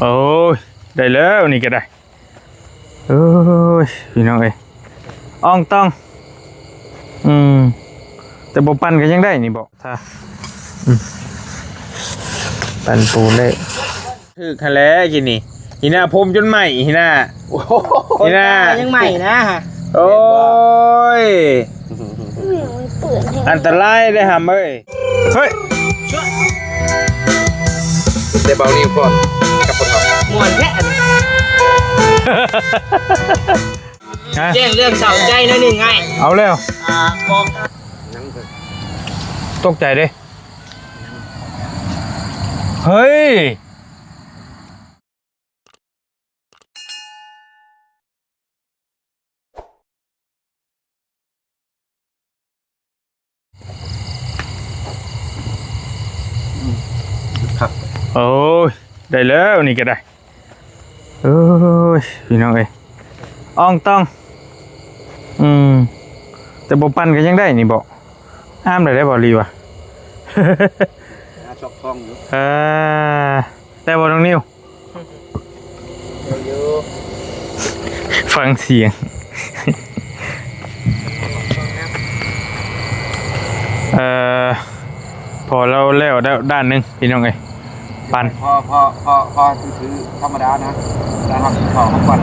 ໂອ້ຍ ໄດ້ແລ້ວນີ້ກໍໄດ້. ໂອ້ຍ ພີ່ນ້ອງເອີຍ ອ່ອງຕ່ອງ. ອືມ ແຕ່ບໍ່ປັ່ນກໍຍັງໄດ້ນີ້ບໍ? ຖ້າ ອືມ ປັ່ນປູນໄດ້. ຖືກຫັ້ນແຫຼະກິນນີ້ ຫີນາ ຜົມຈົນໄໝ້ຫີນາ. ໂອ້ໂຫ ຫີນາ ຍັງໃໝ່ນະ. ໂອ້ຍ ອືມ ມັນເປື້ອນແຮງ ອັນຕະລາຍເດ້ຫຳເອີຍ. ເຮີ້ຍ ແຕ່ເບົານີ້ກ່ອນກັບພວກເຮົາ ມ່ວນແທ້ອັນນີ້. ຮະ? ແຈ້ງເລື່ອງເສົ້າໃຈໜ້ອຍໜຶ່ງອ້າຍ. ເອົາແລ້ວ ອ່າ ບອກ ຕົກໃຈເດ້. ເຮີ້ຍ ຄັກ ໂອ້ຍ ໄດ້ແລ້ວນີ້ກໍໄດ້. ໂອ້ຍ ພີ່ນ້ອງເອີຍ ອ່ອງຕ່ອງ. ອືມ ແຕ່ບໍ່ປັ່ນກໍຍັງໄດ້ນີ້ບໍ? ອາມໄດ້ ໄດ້ບໍ່ ລີວ່າ ຫາຊອກທອງຢູ່. ເອີ ໄດ້ບໍ່ນ້ອງນິວ? ໄດ້ຢູ່ ຟັງສຽງ. ເອີ ພໍລາວແລ້ວດ້ານໜຶ່ງ ພີ່ນ້ອງເອີຍ ປັ່ນ ພໍ ພໍ ພໍ ພໍຖືໆ ທຳມະດານະ ແຕ່ເຮົາຊິເຂົ້າມາປັ່ນ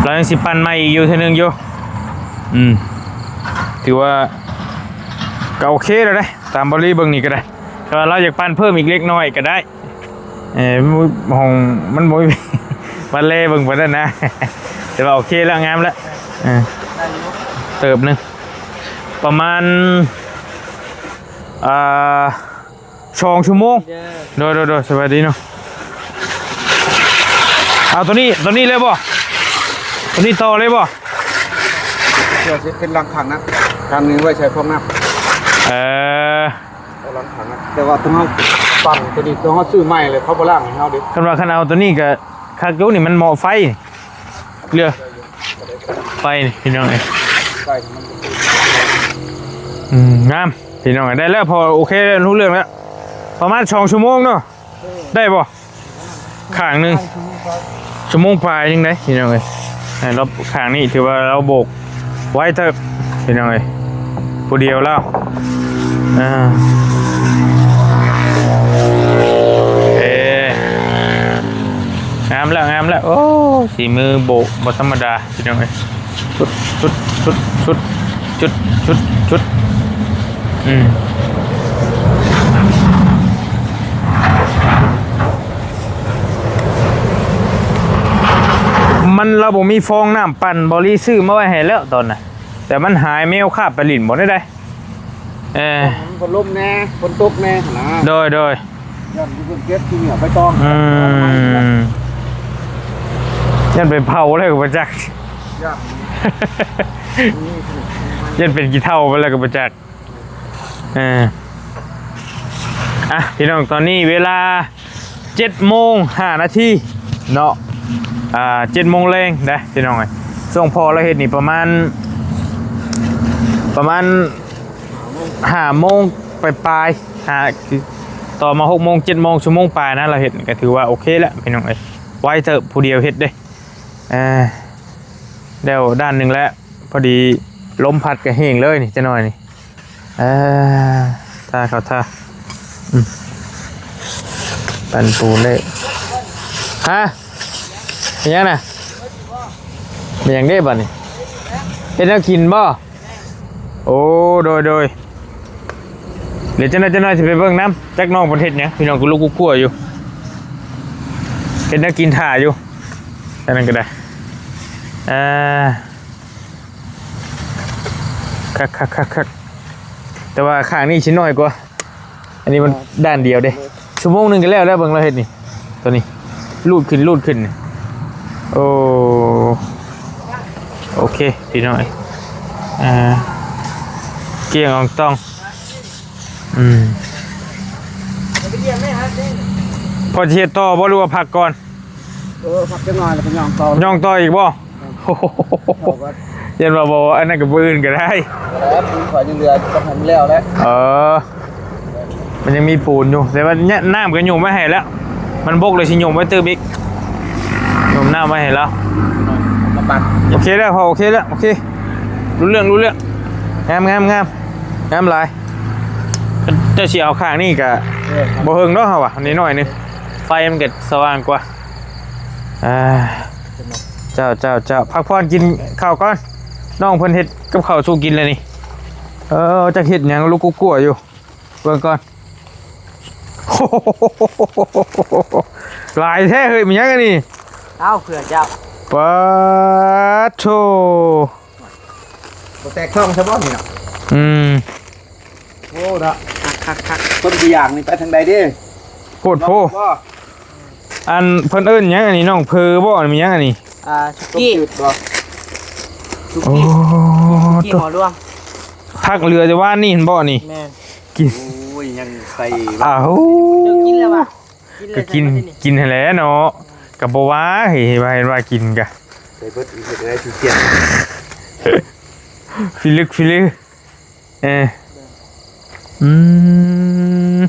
ລາວຍັງຊິປັ່ນໃໝ່ອີກຢູ່ເທື່ອໜຶ່ງຢູ່. ອືມ ຖືວ່າກໍໂອເຄແລ້ວເດ້ ຕາມເບົາລີເບິ່ງນີ້ກໍໄດ້ ແຕ່ວ່າລາວຢາກປັ່ນເພີ່ມອີກເລັກນ້ອຍກໍໄດ້. ເອີ ຫ້ອງມັນບໍ່ມີ ມາແລເບິ່ງປານນັ້ນນະ ແຕ່ວ່າໂອເຄແລ້ວ ງາມແລ້ວ. ເອີ ໄດ້ຢູ່ ເຕີບໜຶ່ງ ປະມານ ອ່າ ສອງຊົ່ວໂມງ. ໂດຍ ໂດຍ ໂດຍ ສະບາຍດີເນາະ. ເອົາໂຕນີ້ ໂຕນີ້ເລີຍບໍ່? ໂຕນີ້ຕໍ່ເລີຍບໍ່? ເພື່ອຊິເປັນຫຼັງຄາງນະ ຄາງນີ້ໄວ້ໃສ່ພອກນ້ຳ. ເອີ ເອົາຫຼັງຄາງນະ ແຕ່ວ່າຕ້ອງເຮົາປັ່ນໂຕນີ້ ຕ້ອງເຮົາຊື້ໃໝ່ເລີຍ ເຂົາບໍ່ລ້າງໃຫ້ເຮົາເດ້. ຄັນວ່າ ຄັນເອົາໂຕນີ້ກໍຄັກຢູ່ນີ້ ມັນໝໍ້ໄຟ ເຫຼືອໄຟນີ້ ພີ່ນ້ອງເອີຍ. ໄຟມັນ ອືມ ງາມ ພີ່ນ້ອງເອີຍ ໄດ້ແລ້ວ ພໍໂອເຄ ຮູ້ເລື່ອງແລ້ວ ປະມານສອງຊົ່ວໂມງເນາະ. ເອີ ໄດ້ບໍ່? ຂ້າງໜຶ່ງ ຊົ່ວໂມງປາຍ ຊົ່ວໂມງປາຍໜຶ່ງເດ້ ພີ່ນ້ອງເອີຍ. ໃນລອບຂ້າງນີ້ຖືວ່າລາວໂບກໄວເຕີບ ພີ່ນ້ອງເອີຍ ຜູ້ດຽວລາວ. ອ່າ ເອີ ງາມແລ້ວ ງາມແລ້ວ. ໂອ້ ສີມືໂບກບໍ່ທຳມະດາ ພີ່ນ້ອງເອີຍ. ຊຸດ ຊຸດ ຊຸດ ຊຸດ ອືມ ມັນ ລາວບໍ່ມີຟອງນ້ຳປັ່ນ ເບົາລີຊື້ມາໄວ້ໃຫ້ແລ້ວຕອນນະ ແຕ່ມັນຫາຍ ແມວຄາບໄປຫຼິ້ນບໍ່ໄດ້ໃດ. ເອີ ມັນກໍລົມແດ່ ຝົນຕົກແດ່ຫັ້ນນະ. ໂດຍ ໂດຍ. ຢ້ານຢູ່ເພິ່ນເກັບຂີ້ເຫຍື້ອໃບຕອງ ອືມ ຢ້ານໄປເຜົາແລ້ວກໍບໍ່ຈັກ ຢ້ານ ຢ້ານເປັນຂີ້ເຖົ້າໄປແລ້ວກໍບໍ່ຈັກ. ເອີ ອ່ະ ພີ່ນ້ອງ ຕອນນີ້ເວລາເຈັດໂມງຫ້ານາທີເນາະ ອ່າ ເຈັດໂມງແລງເດ້ ພີ່ນ້ອງເອີຍ. ຊ່ວງພໍ່ລາວເຮັດນີ້ປະມານ ປະມານ ຫ້າໂມງປາຍໆ ຫາ ຕໍ່ມາຫົກໂມງ ເຈັດໂມງ ຊົ່ວໂມງປາຍນະ ລາວເຮັດກໍຖືວ່າໂອເຄແລ້ວ ພີ່ນ້ອງເອີຍ. ໄວເຕີບ ຜູ້ດຽວເຮັດເດ້. ເອີ ແລ້ວດ້ານໜຶ່ງແລ້ວ ພໍດີລົມພັດກໍແຫ້ງເລີຍນີ້ ຈັກໜ້ອຍນີ້. ເອີ ທ່າເຂົ້າທ່າ ອືມ ປັ່ນປູນໄດ້. ຮະ? ເປັນຫຍັງນະ? ເປັນຫຍັງເດ້ບັດນີ້? ເຮັດແນວກິນບໍ່? ໂອ້ ໂດຍ ໂດຍ. ດຽວຈັກໜ້ອຍ ຈັກໜ້ອຍຊິໄປເບິ່ງນຳ ຈັກນ້ອງເພິ່ນເຮັດຫຍັງ ພີ່ນ້ອງ ກໍລຸກກົວໆຢູ່ ເຮັດແນວກິນຖ້າຢູ່ ອັນນັ້ນກໍໄດ້. ອ່າ ຄັກໆໆໆ ແຕ່ວ່າຂ້າງນີ້ຊິນ້ອຍກວ່າ ອັນນີ້ມັນ ອ່າ ດ້ານດຽວເດ້. ໂດຍ. ຊົ່ວໂມງໜຶ່ງກໍແລ້ວແລ້ວ ເບິ່ງລາວເຮັດນີ້ ຕົວນີ້ ລູດຂຶ້ນ ລູດຂຶ້ນ. ໂອ້ ໂອເຄ ພີ່ນ້ອງເອີຍ ອ່າ ກ້ຽງອອງຕອງ. ອືມ ພໍຊິເຮັດຕໍ່ບໍ່ ຫຼືວ່າພັກກ່ອນ? ເອີ ພັກຈັກໜ້ອຍແລ້ວກໍຍ່ອງຕໍ່ ຍ່ອງຕໍ່ອີກບໍ່? ຢ້ານວ່າບໍ່ ອັນນັ້ນກໍມື້ອື່ນກໍໄດ້ ແລ້ວປູນຂ້ອຍຍັງເຫຼືອ ຕ້ອງໃຫ້ມັນແລ້ວແຫຼະ. ເອີ ມັນຍັງມີປູນຢູ່ ແຕ່ວ່ານ້ຳກໍຫຍຸ້ມໄວ້ໃຫ້ແລ້ວ. ມັນບົກເລີຍ ຊິຍົມໄວ້ຕື່ມອີກ ຍົມນ້ຳໄວ້ໃຫ້ລາວ. ມາປັດ ໂອເຄແລ້ວພໍ່ ໂອເຄແລ້ວ ໂອເຄ ຮູ້ເລື່ອງ ຮູ້ເລື່ອງ. ງາມ ງາມ ງາມ ງາມຫຼາຍ. ເຈົ້າຊິເອົາຂ້າງນີ້ກະ ເອີ ບໍ່ເຮິງດອກເຮົາວ່າ ນິດໜ້ອຍໜຶ່ງ ໄຟມັນກະສະຫວ່າງກວ່າ. ອ່າ ເຈົ້າ ເຈົ້າ ເຈົ້າ ພັກຜ່ອນ ກິນເຂົ້າກ່ອນ. ນ້ອງເພິ່ນເຮັດກັບເຂົ້າສູ່ກິນແລ້ວນີ້. ເອີ ຈັກເຮັດຫຍັງ ລຸກກຸກກົວຢູ່. ເບິ່ງກ່ອນ. ຫຼາຍແທ້ເຮີ້ຍ ແມ່ນຫຍັງອັນນີ້? ເອົາເພື່ອເຈົ້າ. ປາດໂທ ບໍ່ແຕກທ້ອງຊະບໍ່ນີ້ເນາະ? ອືມ ໂອ້ເນາະ ຄັກໆໆ ຄົນຜູ້ຢ່າງນີ້ໄປທາງໃດເດ້? ໂພດໂພ ບໍ່ ອັນເພິ່ນເອີ້ນຫຍັງອັນນີ້? ນ້ອງເພີບໍ່? ມີຫຍັງອັນນີ້? ອ່າ ສຸກີ້ ຕົ້ມຈືດບໍ່? ສຸກີ້ ໂອ້ ສຸກີ້ ໂທ້ ຫົວລວມ. ຜັກເຫຼືອແຕ່ວານນີ້ເຫັນບໍ່ນີ້? ແມ່ນ ກິນ ໂອ້ຍ ຍັງໃສ່ ອ້າວ ເຈົ້າກິນແລ້ວວະ? ກໍກິນ ກິນຫັ້ນແຫຼະເນາະ ກໍບໍ່ວ່າ ເຫັນວ່າ ເຫັນວ່າກິນກະ ໃສ່ເບິດ ເຮັດໄດ້ຊິຂຽນ ພິລຶກພິລື. ເອີ ອືມ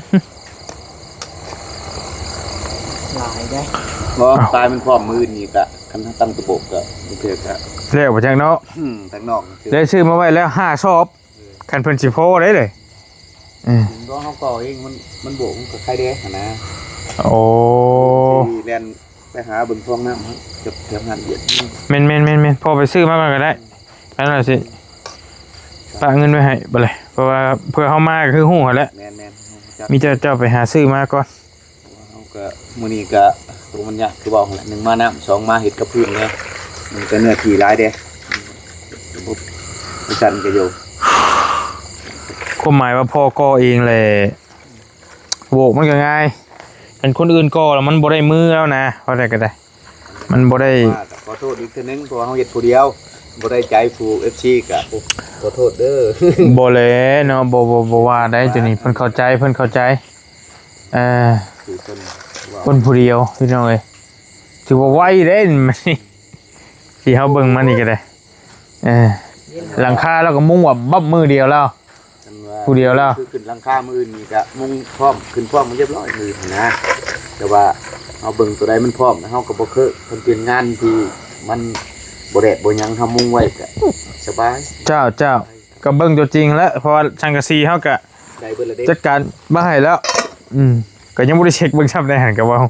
ຫຼາຍເດ້. ບໍ່ ຕາຍມັນພ້ອມມື້ນີ້ກະ ຄັນເຮົາຕັ້ງຕະບົກກະ ບາງເທື່ອກະ ແລ້ວບໍ່ຈັກເນາະ. ອືມ ທາງນອກ ແລ້ວຊື້ມາໄວ້ແລ້ວຫ້າຊອບ. ເອີ ຄັນເພິ່ນຊິພໍໄດ້ເລີຍ. ອືມ ບໍ່ ເຮົາກໍເອງ ມັນ ມັນໂບກ ມັນກໍໄຄແດ່ຫັ້ນນະ. ໂອ້ ຊິແລ່ນໄປຫາເບິ່ງຟອງນ້ຳ ຈາກແຖວຮ້ານວຽດ. ແມ່ນໆໆໆ ພໍໄປຊື້ມາກ່ອນກໍໄດ້. ອັນນັ້ນຊິປະເງິນໄວ້ໃຫ້ບັດນີ້ ເພາະວ່າເພື່ອເຮົາມາກໍຄືຮູ້ຫັ້ນແຫຼະ. ແມ່ນໆ ຮູ້ຈັກ ມີແຕ່ເຈົ້າໄປຫາຊື້ມາກ່ອນ. ເຮົາກໍ ມື້ນີ້ກໍ ໂຕມັນຍາກຄືເວົ້າຫັ້ນແຫຼະ ໜຶ່ງມານ້ຳ ສອງມາເຮັດກັບພື້ນແດ່ ມັນກໍເນື້ອທີ່ຫຼາຍເດ້ ບໍ່ ບໍ່ຊັ້ນກໍຢູ່. ຄວາມໝາຍວ່າພໍ່ກໍ່ເອງແຫຼະ ໂບກມັນກໍງ່າຍ ຄັນຄົນອື່ນກໍ່ແລ້ວມັນບໍ່ໄດ້ມືແລ້ວນະ ເວົ້າໄດ້ກໍໄດ້ ມັນບໍ່ໄດ້. ຂໍໂທດອີກເທື່ອໜຶ່ງ ເພາະວ່າເຮົາເຮັດຜູ້ດຽວ ບໍ່ໄດ້ໃຈຜູ້ ເອັຟຊີ ກໍຂໍໂທດເດີ. ບໍ່ແຫຼະເນາະ ບໍ່ ບໍ່ ບໍ່ວ່າໃດ໋ ຕົວນີ້ເພິ່ນເຂົ້າໃຈ ເພິ່ນເຂົ້າໃຈ. ເອີ ຄືເພິ່ນເວົ້າ ຄົນຜູ້ດຽວພີ່ນ້ອງເອີຍ ຖືວ່າໄວເດ້ ທີ່ເຮົາເບິ່ງມານີ້ກໍໄດ້. ເອີ ຫຼັງຄາລາວກໍມຸງວ່າບັບມື້ດຽວລາວ ອັນວ່າ ຜູ້ດຽວລາວ ຄືຂຶ້ນຫຼັງຄາມື້ອື່ນນີ້ກໍມຸງພ້ອມ ຂຶ້ນພ້ອມມັນຮຽບຮ້ອຍມື້ນະ ແຕ່ວ່າເຮົາເບິ່ງຕົວໃດມັນພ້ອມ ເຮົາກໍບໍ່ເຄີາະ ມັນເປັນງານທີ່ມັນບໍ່ແດດບໍ່ຫຍັງ ເຮົາມຸງໄວ້ກໍສະບາຍ. ເຈົ້າ ເຈົ້າ ກໍເບິ່ງຕົວຈິງແຫຼະ ເພາະວ່າສັງກະສີເຮົາກໍ ໄດ້ເບິດແລ້ວເດ້ ຈັດການມາໃຫ້ແລ້ວ. ອືມ ກໍຍັງບໍ່ໄດ້ເຊັກເບິ່ງຊ້ຳໃດຫັ້ນ ກໍເວົ້າ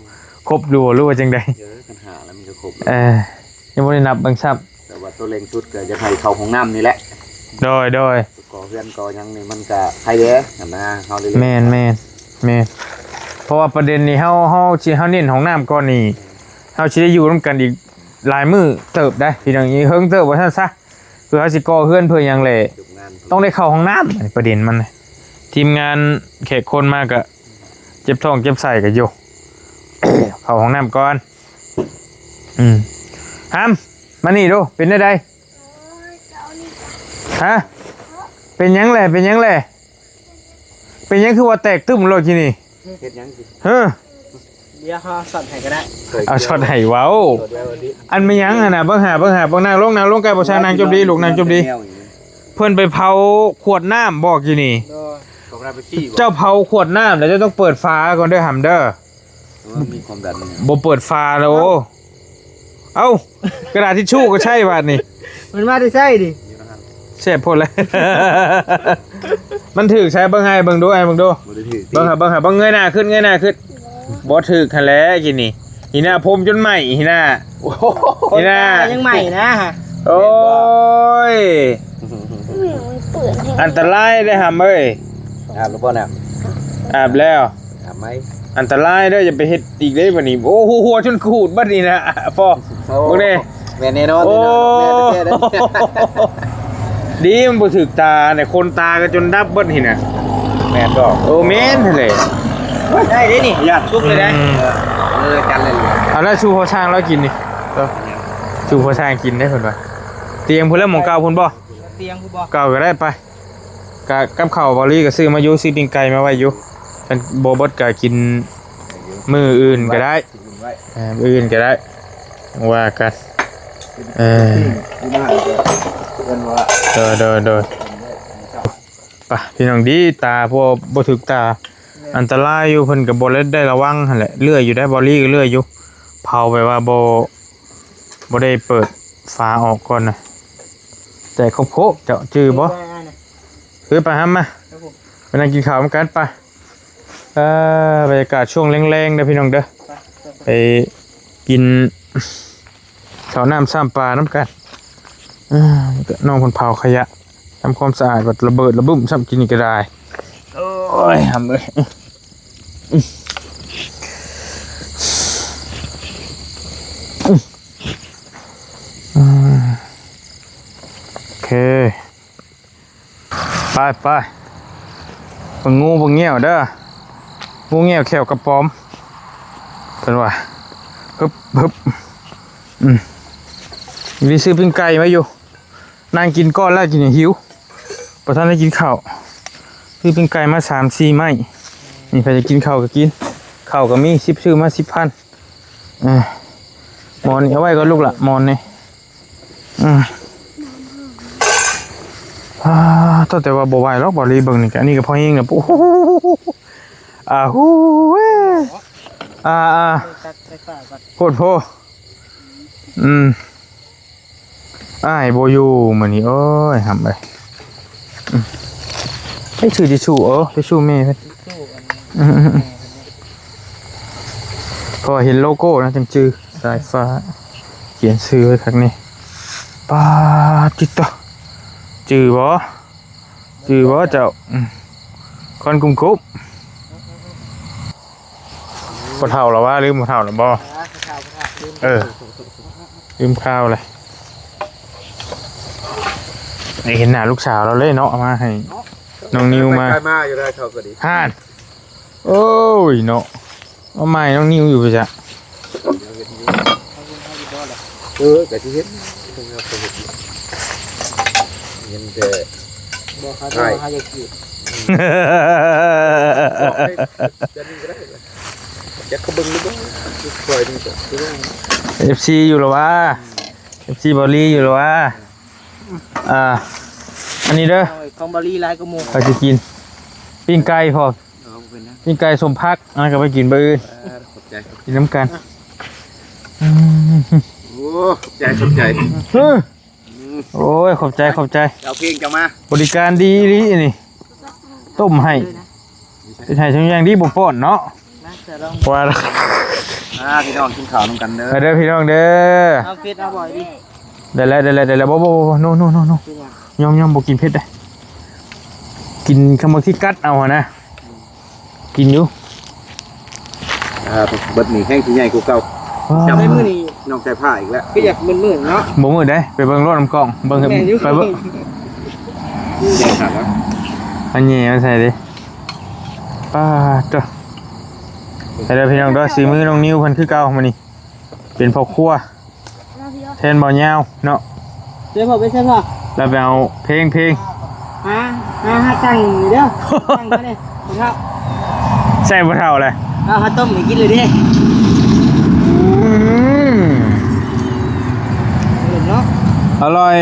ຄົບຢູ່ ຫຼືວ່າຈັ່ງໃດ? ເອີ ຄັນຫ້າແລ້ວມັນກໍຄົບແລ້ວ. ເອີ ຍັງບໍ່ໄດ້ນັບເບິ່ງຊ້ຳ ແຕ່ວ່າຕົວເລັ່ງສຸດກໍຢາກໃຫ້ເຂົ້າຫ້ອງນ້ຳນີ້ແຫຼະ. ໂດຍ ໂດຍ ກໍ່ເຮືອນກໍ່ຫຍັງນີ້ມັນກໍໄຄແດ່ຫັ້ນນະ ເຮົາເລີຍ. ແມ່ນ ແມ່ນ ແມ່ນ ເພາະວ່າປະເດັນນີ້ເຮົາ ເຮົາຊິ ເຮົາເນັ້ນຫ້ອງນ້ຳກ່ອນນີ້ ເຮົາຊິໄດ້ຢູ່ນຳກັນອີກຫຼາຍມື້ເຕີບໄດ໋ ພີ່ນ້ອງ ອີກເຫິງເຕີບວ່າຊັ້ນຊະ. ຄືເຮົາຊິກໍ່ເຮືອນເພື່ອຫຍັງແຫຼະ ຕ້ອງໄດ້ເຂົ້າຫ້ອງນ້ຳ ປະເດັນມັນ. ທີມງານແຂກຄົນມາກະເຈັບທ້ອງເຈັບໄສ້ກະຢູ່ ເຂົ້າຫ້ອງນ້ຳກ່ອນ. ອືມ ຫຳ ມານີ້ດູ ເປັນແນວໃດ? ຮະ ເປັນຫຍັງແຫຼະ ເປັນຫຍັງແຫຼະ? ເປັນຫຍັງຄືວ່າແຕກຕຶ້ມໂລດກີ້ນີ້? ເຮັດຫຍັງ? ເຮີ ດຽວເຮົາເອົາຊັອດໃຫ້ກໍໄດ້. ເອົາຊັອດໃຫ້ເວົ້າ. ອັນແມ່ນຫຍັງຫັ້ນນະ? ເບິ່ງຫາ ເບິ່ງຫາ ເບິ່ງ ນັ່ງລົງ ນັ່ງລົງໃກ້ພໍ່ຊ້າງ ນັ່ງຈົບດີລູກ ນັ່ງຈົບດີ. ເພິ່ນໄປເຜົາຂວດນ້ຳບໍກີ້ນີ້? ໂດຍ. ເຈົ້າເຜົາຂວດນ້ຳແລ້ວ ເຈົ້າຕ້ອງເປີດຝາກ່ອນເດີ ຫຳເດີ. ເອີ ມີຄວາມດັນ. ບໍ່ເປີດຝາແລ້ວ. ເອົ້າ ກະດາດທິດຊູກໍໃຊ້ບາດນີ້. ມັນມາແຕ່ໃສນີ້? ແຊບໂພດແຫຼະ. ມັນຖືກໃສ ເບິ່ງໃຫ້ເບິ່ງດູ ໃຫ້ເບິ່ງດູ. ບໍ່ໄດ້ຖືກ ເບິ່ງຫາ ເບິ່ງຫາ ເບິ່ງ ເງີຍໜ້າຂຶ້ນ ເງີຍໜ້າຂຶ້ນ. ບໍ່ຖືກຫັ້ນແຫຼະກີ້ນີ້. ຫີນາ ຜົມຈົນໄໝ້ຫີນາ. ໂອ້ໂຫ ຫີນາ ຍັງໃໝ່ນະ. ໂອ້ຍ ອືມ ອັນຕະລາຍເດ້ຫຳເອີຍ. ອາບແລ້ວບໍ່ນ້ຳ? ອາບແລ້ວ. ອາບໄໝ? ອັນຕະລາຍເດີ ຢ່າໄປເຮັດອີກເດ້ບັດນີ້. ໂອ້ ຫົວ ຫົວຈົນຂູດບັດນີ້ນະ. ພໍ ໂອ້ ເບິ່ງແດ່. ແມ່ນແນ່ນອນ. ໂອ້ ແມ່ນແທ້ໆ. ດີມັນບໍ່ຖືກຕານີ້ ຄົນຕາກໍຈົນດັບເບິດຫັ້ນນະ. ແມ່ນບໍ່? ໂອ້ ແມ່ນຫັ້ນແຫຼະ. ໄດ້ເດ້ນີ້ ຢາກສຸກເລີຍໄດ໋. ອືມ ເອີ ຈັດເລີຍ. ເອົາລະ ສູ່ພໍ່ຊ່າງລາວກິນນີ້. ເອີ ສູ່ພໍ່ຊ່າງກິນໄດ້ເພິ່ນວ່າ. ຕຽງພຸ້ນແຫຼະ ໝ່ອງເກົ່າພຸ້ນບໍ່? ຕຽງພຸ້ນບໍ່? ເກົ່າກໍໄດ້ໄປ. ກະກັບເຂົ້າເບົາລີກໍຊື້ມາຢູ່ ຊື້ປີ້ງໄກ່ມາໄວ້ຢູ່. ຄັນບໍ່ເບິດກໍກິນມື້ອື່ນກໍໄດ້. ເອີ ມື້ອື່ນກໍໄດ້ ວ່າກັນ. ເອີ ໂດຍ ໂດຍ ໂດຍ. ໄປ ພີ່ນ້ອງ ດີຕາ ບໍ່ ບໍ່ຖືກຕາ. ອັນຕະລາຍຢູ່ ເພິ່ນກໍບໍ່ໄດ້ ໄດ້ລະວັງຫັ້ນແຫຼະ ເລື່ອຍຢູ່ໄດ໋ ເບົາລີກໍເລື່ອຍຢູ່ ເຜົາແບບວ່າບໍ່ ບໍ່ໄດ້ເປີດຝາອອກກ່ອນນະ ແຕ່ຄົບໂຄກ ເຈົ້າຈື່ບໍ່? ຄືໄປຫາມາ ໄປນັ່ງກິນເຂົ້ານຳກັນປະ. ເອີ ບັນຍາກາດຊ່ວງແລງໆເດີພີ່ນ້ອງເດີ ໄປກິນ ເຂົ້ານ້ຳຊ້ຳປານຳກັນ. ເອີ ນ້ອງເພິ່ນເຜົາຂະຫຍະ ທຳຄວາມສະອາດ ບັດລະເບີດລະບຶ້ມຊ້ຳ ກິນນີ້ກໍໄດ້. ໂອ້ຍ ຫຳເອີຍ ອືມ ອືມ ອືມ ໂອເຄ. ໄປໆ ເບິ່ງງູເບິ່ງແງວເດີ ງູແງວແຂ້ວກະປອມ ເພິ່ນວ່າ ຮຶບ ຮຶບ ອືມ ມີຊື້ປີ້ງໄກ່ໄວ້ຢູ່ ນັ່ງກິນກ່ອນແລ້ວ ກິນໃຫ້ຫິວ ບໍ່ທັນໄດ້ກິນເຂົ້າ ຊື້ປີ້ງໄກ່ມາສາມສີ່ໄມ້ ນີ້ໃຜຈະກິນເຂົ້າກໍກິນ ເຂົ້າກໍມີ ສິບ ຊື້ມາສິບພັນ. ເອີ ໝອນນີ້ເອົາໄວ້ກ່ອນລູກລະ ໝອນນີ້ ອືມ ອາ ແຕ່ວ່າບໍ່ໄຫວດອກ ເບົາລີເບິ່ງນີ້ກະ ອັນນີ້ກະພໍແຮງລະ ໂອ້ໂຫ ອາ ຫູເວີຍ ອາ ອາ ໂພດໂພ ອືມ ອ້າຍບໍ່ຢູ່ມື້ນີ້ ໂອ້ຍ ຫຳເອີຍ ອືມ ໄປຊື້ທິຊຊູ່ ເອີ ໄປຊູ່ແມ່ເພິ່ນ ອືມ ເພາະວ່າເຫັນໂລໂກ້ນະ ຈັ່ງຈື່ ສາຍຟ້າ ຂຽນຊື່ໄວ້ຄັກແນ່ ປາດຕິດໂຕ ຈື່ບໍ່? ຈື່ບໍ່ເຈົ້າ? ອືມ ຄວັນກຸ້ມກຸ້ມ ບໍ່ເຖົ້າລະຫວາ? ລືມບໍ່ເຖົ້າລະບໍ່? ເອີ ລືມຂ່າວເລີຍ ໄດ້ເຫັນໜ້າລູກສາວລາວເລີຍເນາະ ເອົາມາໃຫ້ນ້ອງນິວມາ ໄປມາຢູ່ໄດ້ເຂົາກໍດີ ຫັ້ນ ໂອ້ຍເນາະ ເອົາມາໃຫ້ນ້ອງນິວຢູ່ປະຈະ ເອີ ກະຊິເຮັດ ເຫັນແຕ່ ບໍ່ ເຂົາເຈົ້າວ່າເຮົາຢາກຈີບ ຈະນີ້ກໍໄດ້ ຢາກເຂົາເບິ່ງຫຼືບໍ່ ຄອຍນີ້ກໍຄືວ່າ ເອັຟຊີ ຢູ່ລະຫວາ ເອັຟຊີ ເບົາລີ ຢູ່ລະຫວາ ອ່າ ອັນນີ້ເດີ ເອົາຂອງເບົາລີຫຼາຍກວ່າໝູ່ ຂ້ອຍຊິກິນ ປີ້ງໄກ່ພ້ອມ ເອົາ ບໍ່ເປັນຫຍັງ ປີ້ງໄກ່ສົ້ມຜັກ ອັນນັ້ນກໍໄປກິນມື້ອື່ນ ເອີ ຂອບໃຈ ກິນນຳກັນ ອືມ ໂອ້ ຂອບໃຈ ຂອບໃຈ ເອີ ອືມ ໂອ້ຍ ຂອບໃຈ ຂອບໃຈ ເອົາເພງເຈົ້າມາ ບໍລິການດີອີ່ຫຼີນີ້ ຕົ້ມໃຫ້ ເຮັດໃຫ້ທຸກຢ່າງດີ ບໍ່ປ້ອນເນາະ ມາ ເສືອລອງ ວ່າ ອ່າ ພີ່ນ້ອງກິນເຂົ້ານຳກັນເດີ ມາເດີພີ່ນ້ອງເດີ ເອົາເຜັດເອົາບໍ່ອີ່ຫຼີ ໄດ້ແລ້ວ ໄດ້ແລ້ວ ໄດ້ແລ້ວ ບໍ່ ບໍ່ ບໍ່ ໂນ ໂນ ໂນ ໂນ ເປັນຫຍັງ? ຍອມ ຍອມ ບໍ່ກິນເຜັດເດ້ ກິນຄຳວ່າທີ່ກັດເອົາຫັ້ນນະ ກິນຢູ່ ອ່າ ເບິດນີ້ແຮງຊິໃຫຍ່ກວ່າເກົ່າ ວ້າວ ໃນມື້ນີ້ນ້ອງໃສ່ຜ້າອີກແລ້ວ ຄືຢາກມືດໆເນາະ ບໍ່ມືດເດ້ ໄປເບິ່ງໂລດນຳກ້ອງ ເບິ່ງ ແມ່ນຢູ່ ໄປເບິ່ງ ໃຫຍ່ຄັກເນາະ ອັນນີ້ມາໃສ່ເດ້ ປາດໂທ້ ໄປເດີພີ່ນ້ອງເດີ ສີມືນ້ອງນິວເພິ່ນຄືເກົ່າມື້ນີ້ ເປັນພໍ່ຄົວ ແທນບໍ່ຍາວເນາະ ເຊີພໍ່ ໄປເຊີພໍ່ ແລ້ວໄປເອົາເພງ ເພງ ຫາ ຫາ ຫາຕັ້ງນີ້ເດີ ຕັ້ງມານີ້ພໍ່ເຖົ້າ ໃສ່ພໍ່ເຖົ້າແຫຼະ ເອົາເຂົ້າຕົ້ມໃຫ້ກິນເລີຍເດ້ ອືມ ເນາະ ອະລ່ອຍ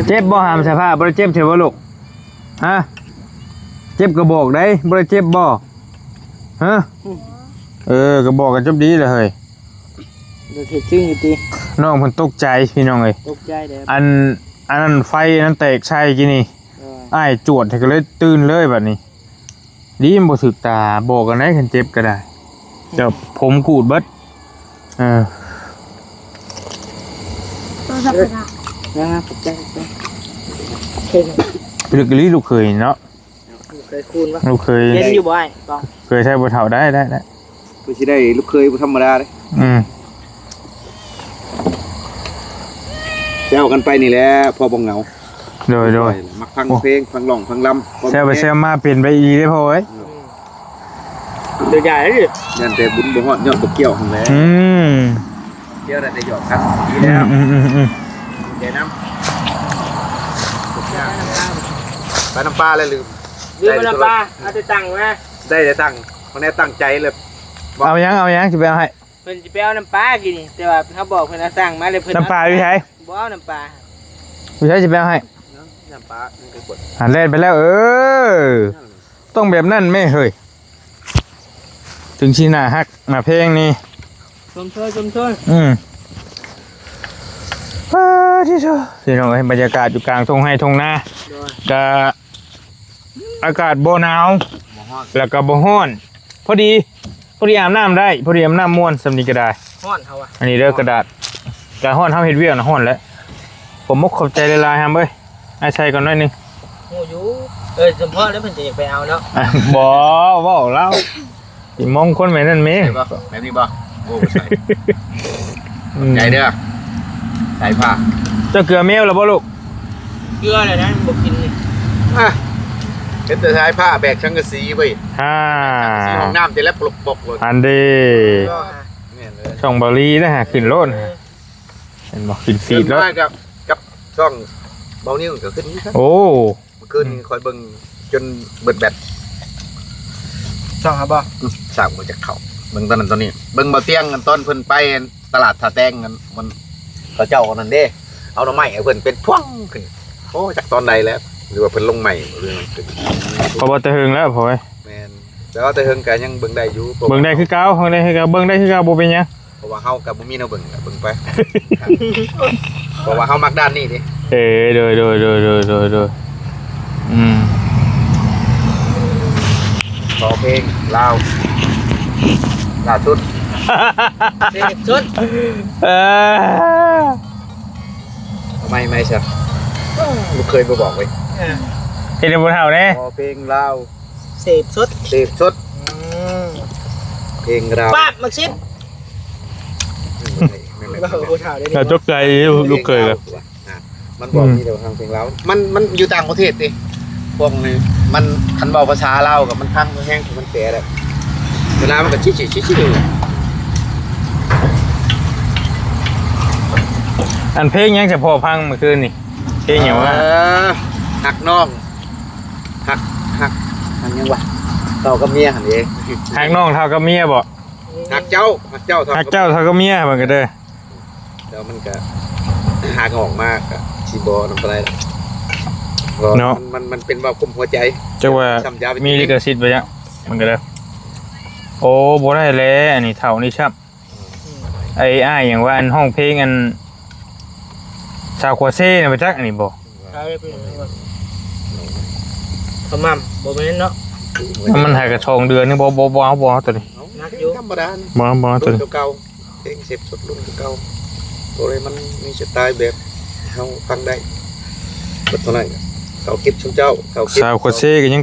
ເຈັບບໍ່ຫາມສະພາ ບໍ່ໄດ້ເຈັບແທ້ບໍ່ລູກ? ຮະ ເຈັບກະບອກໃດ໋ ບໍ່ໄດ້ເຈັບບໍ່? ຮະ ອືມ ເອີ ກະບອກກະຈົບດີລະເຮີ້ຍ ເຮັດຈິງຢູ່ຕິ ນ້ອງເພິ່ນຕົກໃຈພີ່ນ້ອງເອີຍ ຕົກໃຈເດ້ ອັນ ອັນນັ້ນໄຟນັ້ນແຕກໃສ່ກີ້ນີ້ ເອີ ອ້າຍຈວດໃຫ້ກະເລີຍຕື່ນເລີຍບາດນີ້ ດີມັນບໍ່ຖືກຕາ ບອກກັນໄດ໋ ຄັນເຈັບກະໄດ້ ເຈົ້າຜົມກູດເບິດ ເອີ ໂທລະສັບກະໄດ້ ນະ ຂອບໃຈ ຂອບໃຈ ເປັນກະລີລູກເຂີຍເນາະ ລູກເຂີຍຄູນວະ ລູກເຂີຍ ເຫັນຢູ່ບໍ່ອ້າຍ ເຂີຍໄທບໍ່ເຖົ້າ ໄດ້ ໄດ້ ໄດ້ ເພິ່ນຊິໄດ້ລູກເຂີຍບໍ່ທຳມະດາເດ້ ອືມ ແຊວກັນໄປນີ້ແຫຼະ ພໍບໍ່ເຫງົາ ໂດຍ ໂດຍ ມັກຟັງເພງ ຟັງຮ້ອງ ຟັງລຳ ແຊວໄປແຊວມາເປັນໄປອີ່ຫຼີເດ້ພໍ່ເອີຍ ອືມ ໂດຍໃຫຍ່ເດ້ ຢ້ານແຕ່ບຸນບໍ່ຮອດ ຍ້ອນບໍ່ກ່ຽວຫັ້ນແຫຼະ ອືມ ກ່ຽວໄດ້ແຕ່ຢອກກັນ ດີແລ້ວ ອືມ ອືມ ອືມ ໃຈນຳ ໄປນຳປາແລ້ວລືມ ລືມນຳປາ ເອົາແຕ່ຕັງມາ ໄດ້ແຕ່ຕັງ ເອົາແນວຕັ້ງໃຈເລີຍ ເອົາຫຍັງ ເອົາຫຍັງ ຊິໄປເອົາໃຫ້ ເພິ່ນຊິໄປເອົານ້ຳປາກີ້ນີ້ ແຕ່ວ່າເຮົາບອກເພິ່ນເອົາຕັງມາແລ້ວເພິ່ນ ນ້ຳປາຢູ່ໃສ? ບໍ່ເອົານ້ຳປາ ຢູ່ໃສ ຊິໄປເອົາໃຫ້ ນ້ຳປາ ອັນແລ່ນໄປແລ້ວ ເອີ ນັ້ນ ຕ້ອງແບບນັ້ນແມ່ເຮີ້ຍ ເຖິງຊິໜ້າຮັກໜ້າແພງນີ້. ຊົມເຊີຍ ຊົມເຊີຍ. ອືມ ເອີ ທີ່ສຸດ ພີ່ນ້ອງເອີຍ ບັນຍາກາດຢູ່ກາງທົ່ງໄຮ່ທົ່ງນາ. ໂດຍ ກະອາກາດບໍ່ໜາວ ບໍ່ຮ້ອນ ແລ້ວກະບໍ່ຮ້ອນ ພໍດີ ພໍດີອາບນ້ຳໄດ້ ພໍດີອາບນ້ຳມ່ວນ ສ່ຳນີ້ກະໄດ້. ຮ້ອນເຮົາວ່າ ອັນນີ້ເດີກະດາດ ກະຮ້ອນ ເຮົາເຮັດວຽກນະຮ້ອນແຫຼະ. ຂອບມົກຂອບໃຈຫຼາຍໆ ຮຳເອີຍ. ອ້າຍໃສ່ກ່ອນໜ້ອຍໜຶ່ງ. ຮູ້ຢູ່. ເອີ ສົມພໍແລ້ວເພິ່ນຈະຢາກໄປເອົາເນາະ. ບໍ່ ເວົ້າລາວ ຊິມອງຄົນແບບນັ້ນແມ່. ແບບນີ້ບໍ່? ໂອ້ ໃສ່ ອືມ ໃຈເດີ ສາຍຟ້າ. ເຈົ້າເກືອແມວແລ້ວບໍ່ລູກ? ເກືອແລ້ວນະ ບໍ່ກິນນີ້. ອ່ະ ເຫັນແຕ່ສາຍຟ້າແບກສັງກະສີເວີຍ. ອ່າ ສັງກະສີຫ້ອງນ້ຳແຕ່ລະປົກໆ ໂລດ. ອັນເດ ແມ່ນເລີຍ ຊ່ອງເບົາລີນະ ຂຶ້ນໂລດ. ເອີ ເຫັນບໍ່? ຂຶ້ນຟີດແລ້ວ ກັບ ກັບຊ່ອງເບົານິວກໍຂຶ້ນຄືກັນ. ໂອ້ ມື້ຄືນນີ້ຂ້ອຍເບິ່ງຈົນເບິດແບັດ. ຊ່ອງຫາບໍ່? ອືມ ຊ່າງບໍ່ຈັກເຂົ້າ. ເບິ່ງຕອນນັ້ນຕອນນີ້ ເບິ່ງເບົາຕຽງ ຕອນເພິ່ນໄປຕະຫຼາດທ່າແຕງນັ້ນ ມັນ ເຂົາເຈົ້າອັນນັ້ນເດ້ ເອົາໜໍ່ໄມ້ໃຫ້ເພິ່ນເປັນພວງຂຶ້ນ. ໂອ້ ຈັກຕອນໃດແລ້ວ ຫຼືວ່າເພິ່ນລົງໃໝ່ ຫຼືວ່າມັນເປັນ ເພາະວ່າແຕ່ເຫິງແລ້ວ ພໍ່ເອີຍ. ແມ່ນ ແຕ່ວ່າແຕ່ເຫິງກໍຍັງເບິ່ງໄດ້ຢູ່ ເບິ່ງໄດ້ຄືເກົ່າ ເບິ່ງໄດ້ຄືເກົ່າ ເບິ່ງໄດ້ຄືເກົ່າ ບໍ່ເປັນຫຍັງ. ເພາະວ່າເຮົາກໍບໍ່ມີແນວເບິ່ງ ເບິ່ງໄປ ເພາະວ່າເຮົາມັກດ້ານນີ້ເດ້. ເອີ ໂດຍ ໂດຍ ໂດຍ ໂດຍ ໂດຍ ອືມ ຂໍເພງລາວລ່າສຸດ ເສບສຸດ. ເອີ ເອົາໃໝ່ ໃໝ່ຊະ ລູກເຂີຍບໍ່ບອກເວີຍ. ເອີ ເຮັດໃຫ້ຜູ້ເຖົ້າແດ່ ຂໍເພງລາວ ເສບສຸດ ເສບສຸດ. ອືມ ເພງລາວ ປາບ ໝາກສິບ. ເວົ້າຜູ້ເຖົ້າໄດ້ ເຂົາຕົກໃຈຢູ່ ລູກເຂີຍກໍ ມັນບອກ ອືມ ມີແຕ່ທາງເພງລາວ ມັນ ມັນຢູ່ຕ່າງປະເທດເດ້ ພວກນີ້ມັນ ຄັນເວົ້າພາສາລາວກໍມັນພັງແຮງ ມັນແປແລ້ວ ເວລາມັນກໍຊິໆໆ. ອັນເພງຫຍັງສະພໍ່ຟັງມື້ຄືນນີ້? ເພງຫຍັງວະ? ເອີ ຮັກນ້ອງ ຮັກ ຮັກ ຮັກຫຍັງວະ? ເຖົ້າກັບເມຍຫັ້ນເດ້. ຮັກນ້ອງເທົ່າກັບເມຍບໍ? ຮັກເຈົ້າ ຮັກເຈົ້າເທົ່າ ຮັກເຈົ້າເທົ່າກັບເມຍ ມັນກໍເດີ ແລ້ວມັນກໍຫາກອອກມາກໍຊິບໍ່ນຳປານໃດດອກເນາະ. ເນາະ ມັນ ມັນ ມັນເປັນເວົ້າກຸມຫົວໃຈ ຈັກວ່າມີລິຂະສິດບໍ່ຈັກ ມັນກໍເດີ. ໂອ້ ບໍ່ໄດ້ແລ້ວ ອັນນີ້ເຖົ້ານີ້ຊ້ຳ. ອືມ ໄອ້ອ້າຍຫຍັງວ່າ ອັນຮ້ອງເພງ ອັນ ຊາວໂຄເຊ່ນະ ໄປຈັກອັນນີ້ບໍ່? ຂະໝ່ຳບໍ່ແມ່ນເນາະ ມັນໃຫ້ກະສອງເດືອນນີ້ ບໍ່ ບໍ່ ບໍ່ເອົາ ບໍ່ເອົາໂຕນີ້. ໜັກຢູ່ ທຳມະດາ ບໍ່ ບໍ່ເອົາໂຕນີ້ ເພງເສບສົດລຸ້ນເກົ່າ ໂຕໃດມັນມີສະໄຕແບບເຮົາຟັງໄດ້. ເບິດເທົ່ານັ້ນ ເຂົາເກັບຊຸມເຈົ້າ ເຂົາເກັບ ຊາວໂຄເຊ່ກໍຍັງ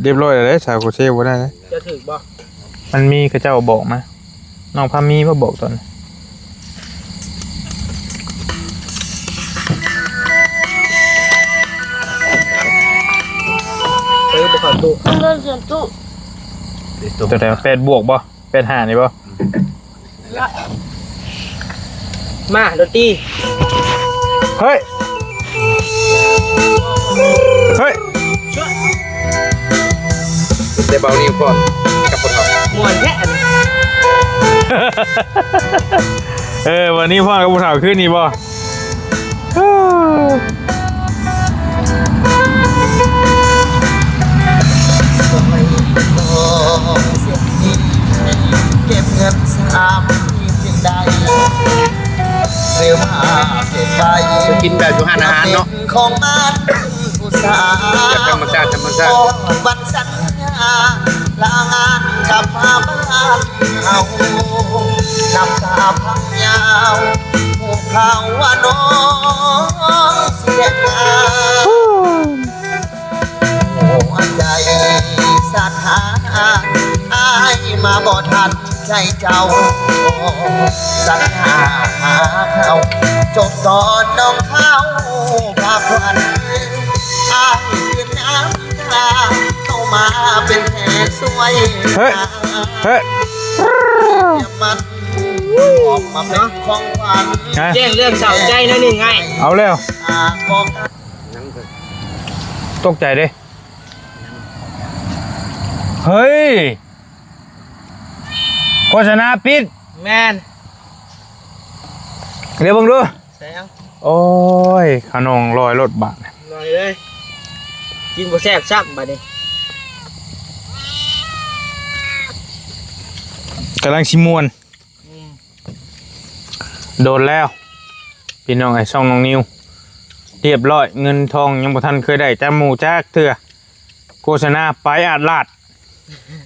ຮຽບຮ້ອຍແລ້ວເດ້ ຊາວໂຄເຊ່ບໍ່ໄດ້ເດ້. ຈະຖືກບໍ່? ມັນມີເຂົາເຈົ້າບອກມາ ນ້ອງພາມີມາບອກຕອນ ເອີ ບໍ່ເຂົ້າຕູ້ ເລື່ອງສ່ວນຕົວ ຕົວໃດ ແປດບວກບໍ່? ແປດຫ້ານີ້ບໍ່? ມາ ດົນຕີ ເຮີ້ຍ ເຮີ້ຍ ແຕ່ເບົານິວພອນກັບຜູ້ເຖົ້າ ມ່ວນແທ້ອັນນີ້. ເອີ ເບົານິວພອນກັບຜູ້ເຖົ້າຄືນນີ້ບໍ່? ເກັບເງິນສາມີຈຶ່ງໄດ້ ຊື້ຜ້າເກັບໄວ້ ກິນແບບຢູ່ຮ້ານອາຫານເນາະ ຂອງມັນຜູ້ສາວ ແບບທຳມະຊາດ ທຳມະຊາດ ວັນສັນຍາ ລາງານກັບມາບ້ານເຮົາ ນ້ຳຕາພັງຍາວ ຮູ້ຂ່າວວ່ານ້ອງຊິແຕ່ງງານ ຫົວໃຈສະທ້ານ ອ້າຍມາບໍ່ທັນໃຈເຈົ້າ ສັນຫາເຮົາ ຈົບຕອນນ້ອງເຂົາພາຂວັນ ອ້າຍຄືນນ້ຳຕາ ເຂົ້າມາເປັນແຮງຊ່ວຍ ເຮີ້ຍ ເຮີ້ຍ ມັນອອກມາເປັນຂອງຂວັນ ແຈ້ງເລື່ອງເສົ້າໃຈໜ້ອຍໜຶ່ງອ້າຍ ເອົາແລ້ວ ຕົກໃຈເດ້ ເຮີ້ຍ ໂຄສະນາປິດ ແມ່ນ ດຽວເບິ່ງດູ ໃສ່ເອົາ ໂອ້ຍ ຂະໜອງລອຍໂລດບາດ ລອຍເລີຍ ກິນບໍ່ແຊບຊ້ຳບາດນີ້ ກຳລັງຊິມ່ວນ ອືມ ໂດນແລ້ວ ພີ່ນ້ອງເອີຍ ຊ່ອງນ້ອງນິວ ຮຽບຮ້ອຍ ເງິນທອງຍັງບໍ່ທັນເຄີຍໄດ້ຈາກໝູ່ຈັກເທື່ອ ໂຄສະນາໄປອາດລາດ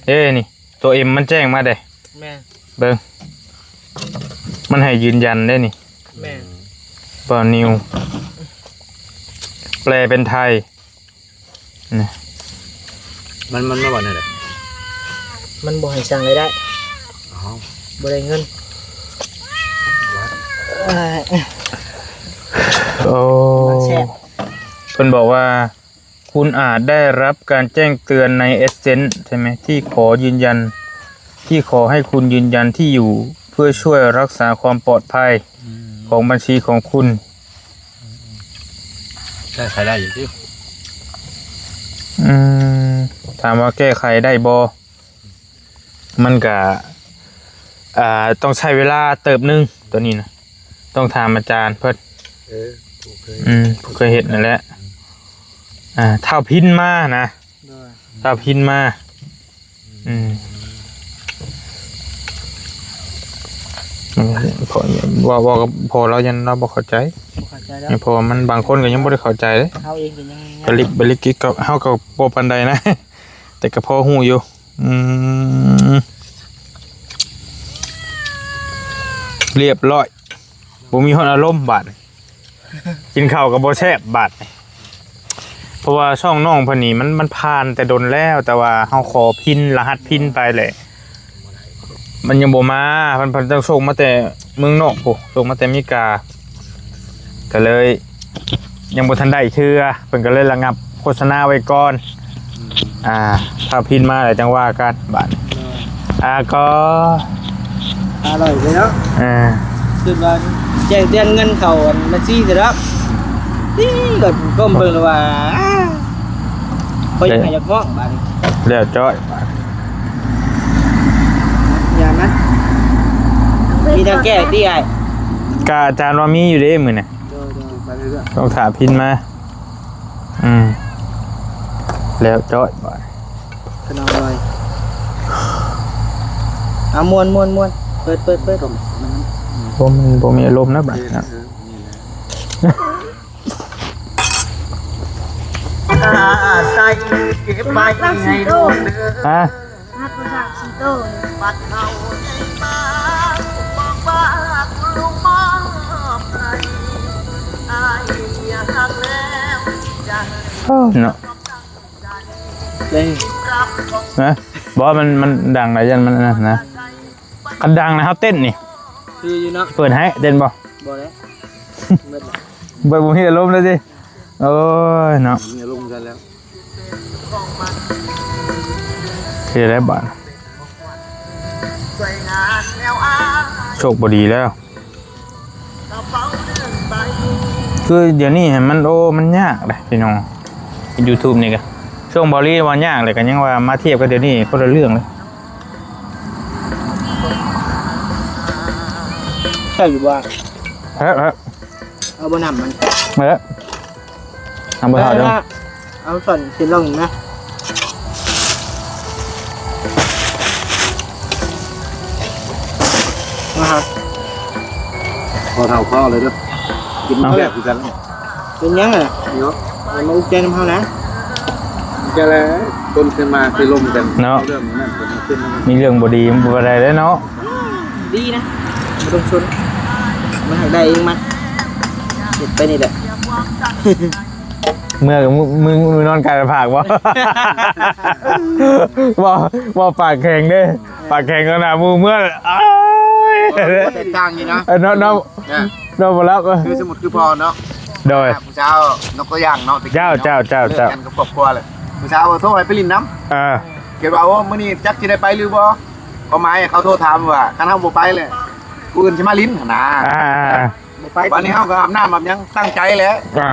ເດ້ນີ້ ຕົວເອັມມັນແຈ້ງມາເດ້ ແມ່ນ ເບິ່ງ ມັນໃຫ້ຢືນຢັນເດ້ນີ້ ແມ່ນ ບ່າວນິວ ແປເປັນໄທ ນີ້ ມັນ ມັນມາວ່າແນວໃດ? ມັນບໍ່ໃຫ້ສ້າງລາຍໄດ້ ອ້າວ ບໍ່ໄດ້ເງິນ ໂອ້ ມັນແຊບ ເພິ່ນບອກວ່າ ຄຸນອາດໄດ້ຮັບການແຈ້ງເຕືອນໃນ AdSense ໃຊ່ໄໝ? ທີ່ຂໍຢືນຢັນ ທີ່ຂໍໃຫ້ຄຸນຢືນຢັນທີ່ຢູ່ ເພື່ອຊ່ວຍຮັກສາຄວາມປອດໄພ ອືມ ຂອງບັນຊີຂອງຄຸນ. ແກ້ໄຂໄດ້ຢູ່ຕິ? ອືມ ຖາມວ່າແກ້ໄຂໄດ້ບໍ່? ມັນກະ ອ່າ ຕ້ອງໃຊ້ເວລາເຕີບໜຶ່ງ ຕົວນີ້ນະ ຕ້ອງຖາມອາຈານເພິ່ນ ເອີ ຜູ້ເຄີຍ ອືມ ຜູ້ເຄີຍເຮັດນັ້ນແຫຼະ ອ່າ ທ້າວພິນມານະ ໂດຍ ທ້າວພິນມາ ອືມ ອືມ ເວົ້າ ເວົ້າກັບພໍ່ລາວ ຢ້ານລາວບໍ່ເຂົ້າໃຈ ບໍ່ເຂົ້າໃຈແລ້ວ ເພາະວ່າມັນ ບາງຄົນກໍຍັງບໍ່ໄດ້ເຂົ້າໃຈເດ້ ເຮົາເອງກໍຍັງ ກະລິກ ບະລິກກິກ ເຮົາກໍບໍ່ປານໃດນະ ແຕ່ກໍພໍຮູ້ຢູ່ ອືມ ຮຽບຮ້ອຍ ບໍ່ມີຮອດອາລົມບາດນີ້ ກິນເຂົ້າກໍບໍ່ແຊບບາດນີ້ ເພາະວ່າຊ່ອງນ້ອງເພິ່ນນີ້ ມັນ ມັນຜ່ານແຕ່ດົນແລ້ວ ແຕ່ວ່າເຮົາຂໍພິນ ລະຫັດພິນໄປແຫຼະ ມັນຍັງບໍ່ມາ ເພິ່ນ ເພິ່ນຕ້ອງສົ່ງມາແຕ່ເມືອງນອກພຸ້ນ ສົ່ງມາແຕ່ອາເມລິກາ ກໍເລີຍຍັງບໍ່ທັນໄດ້ເທື່ອ ເພິ່ນກໍເລີຍລະງັບໂຄສະນາໄວ້ກ່ອນ ອືມ ອ່າ ຖ້າພິນມາແລ້ວຈັ່ງວ່າກັນບາດ ໂດຍ ອ່າ ກໍ ອະຮ່ອຍເດ້ເນາະ ເອີ ຄິດວ່າແຈ້ງເຕືອນເງິນເຂົ້າອັນບັນຊີຊິດອກ ຕິກໍກົ້ມເບິ່ງແລ້ວວ່າ ບໍ່ຢາກໃຫ້ຢາກຮ້ອງບາດນີ້ ແລ້ວຈ້ອຍ ຢ່າມັນ ມີທາງແກ້ຕິອ້າຍ? ກະອາຈານວ່າມີຢູ່ເດ້ມື້ນີ້ ໂດຍໆ ໄປເລື້ອຍໆ ຕ້ອງຖ້າພິນມາ ອືມ ແລ້ວຈ້ອຍບາດ ຂະໜອມລອຍ ເອົາມ່ວນໆໆ ເປີດໆໆ ບໍ່ ມັນບໍ່ມີອາລົມນະບາດນະ ເອີ ນີ້ແຫຼະ ຮະ? ເນາະ ເດ້ ຮະ? ບໍ່ ມັນ ມັນດັງຫຼາຍ ຢ້ານມັນອັນນັ້ນນະ ຄັນດັງນະ ເຮົາເຕັ້ນນີ້ ຄືຢູ່ເນາະ ເປີດໃຫ້ເຕັ້ນບໍ່? ບໍ່ແລ້ວ ເບິດແລ້ວ ເບິດ ບໍ່ມີອາລົມເລີຍຕິ? ໂອ້ຍເນາະ ມີອາລົມກັນແລ້ວ ເຮັດໄດ້ບາດ ໂຊກບໍ່ດີແລ້ວ ຄືດຽວນີ້ມັນ ໂອ້ ມັນຍາກເດ້ພີ່ນ້ອງ ເຮັດ YouTube ນີ້ກະ ຊ່ວງເບົາລີວ່າຍາກແຫຼະ ກະຍັງວ່າມາທຽບກັບດຽວນີ້ຄົນລະເລື່ອງເລີຍ ແຊບຢູ່ບໍ່? ແຊບ ແຊບ ເອົາບໍ່ນ້ຳມັນ ເອີ ນ້ຳບໍ່ເຂົ້າເດີ ເອົາຊ້ອນກິນລົງນະ ມາຫາ ພໍເຖົ້າພໍເລີຍເດີ ກິນ ເອົາ ແຊບຄືກັນ ເປັນຫຍັງອະ ເນາະ ຢ່າມາອຸກໃຈນຳເຮົານະ ແກແລ້ວ ຄົນເຄີຍມາເຄີຍລົມກັນເນາະ ເລື່ອງນັ້ນເປັນເລື່ອງ ມີເລື່ອງບໍ່ດີມັນບໍ່ໄດ້ເດ້ເນາະ ດີນະ ບໍ່ຕ້ອງຊົນ ມັນຫາກໄດ້ເອງມັນ ເຮັດໄປນີ້ແຫຼະ ເມື່ອກັບມື້ ມື້ ມື້ນອນກາຍພາກບໍ່ ເວົ້າ ເວົ້າປາກແຂງເດ້ ປາກແຂງຕໍ່ໜ້າໝູ່ເມື່ອ ອ້າຍ ແຕກຕ່າງຢູ່ນະ ເອີ ເນາະ ເນາະ ເອີ ນອນບໍ່ຫຼັບ ຄືສົມມຸດຄືພໍ່ເນາະ ໂດຍ ຜູ້ສາວ ຍົກຕົວຢ່າງເນາະ ເຈົ້າ ເຈົ້າ ເຈົ້າ ເຈົ້າ ເລີກກັນກັບຄອບຄົວແລ້ວ ຜູ້ສາວໂທໃຫ້ໄປຫຼິ້ນນຳ ເອີ ຄິດວ່າ ໂອ້ ມື້ນີ້ຈັກຊິໄດ້ໄປຫຼືບໍ່ ຄວາມໝາຍເຂົາໂທຖາມວ່າ ຄັນເຮົາບໍ່ໄປແລ້ວ ຜູ້ອື່ນຊິມາຫຼິ້ນຫັ້ນນາ ອ່າ ບໍ່ໄປ ບາດນີ້ເຮົາກໍອາບນ້ຳອາບຫຍັງ ຕັ້ງໃຈແຫຼະ ອ່າ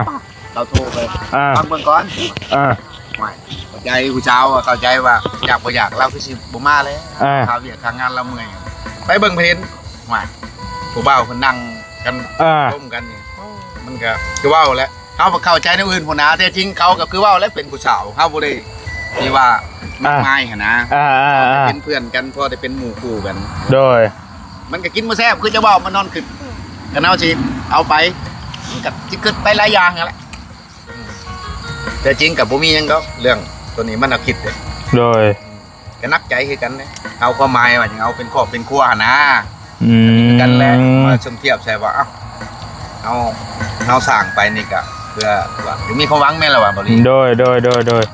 ລາວໂທໄປ ອ່າ ຟັງເບິ່ງກ່ອນ ອ່າ ຫວາຍ ເຂົ້າໃຈຜູ້ສາວ ເຂົ້າໃຈວ່າຢາກບໍ່ຢາກ ລາວຄືຊິບໍ່ມາແລ້ວ ອ່າ ຄາວຽກຄາງານລາວເມື່ອຍ ໄປເບິ່ງເພິ່ນເຫັນ ຫວາຍ ຜູ້ບ່າວເພິ່ນນັ່ງກັນ ອ່າ ລົມກັນນີ້ ມັນກໍຄືເວົ້າແຫຼະ ເຮົາກໍເຂົ້າໃຈແນວອື່ນພຸ້ນນາ ແທ້ຈິງເຂົາກໍຄືເວົ້າແຫຼະ ເປັນຜູ້ສາວ ເຮົາບໍ່ໄດ້ທີ່ວ່າ ມາກມາຍຫັ້ນນະ ອ່າໆໆ ເປັນເພື່ອນກັນ ພໍໄດ້ເປັນໝູ່ຄູ່ກັນ ໂດຍ ມັນກໍກິນບໍ່ແຊບ ຄືຈະເວົ້າ ມັນນອນຂຶ້ນ ຄັນເຮົາຊິເອົາໄປ ມັນກໍຊິຄິດໄປຫຼາຍຢ່າງຫັ້ນແຫຼະ ແຕ່ຈິງກໍບໍ່ມີຫຍັງດອກ ເລື່ອງໂຕນີ້ມັນເອົາຄິດເດ້ ໂດຍ ກໍໜັກໃຈຄືກັນເດ້ ເອົາຄວາມໝາຍວ່າຈະເອົາເປັນຄອບເປັນຄົວຫັ້ນນາ ອືມ ຄືກັນແຫຼະ ມາສົມທຽບໃສ່ວ່າ ເອົ້າ ເຮົາ ເຮົາສ້າງໄປນີ້ກະເພື່ອວ່າມີຄວາມຫວັງແມ່ນລະວ່າ ບໍ່ລີ ໂດຍ ໂດຍ ໂດຍ ໂດຍ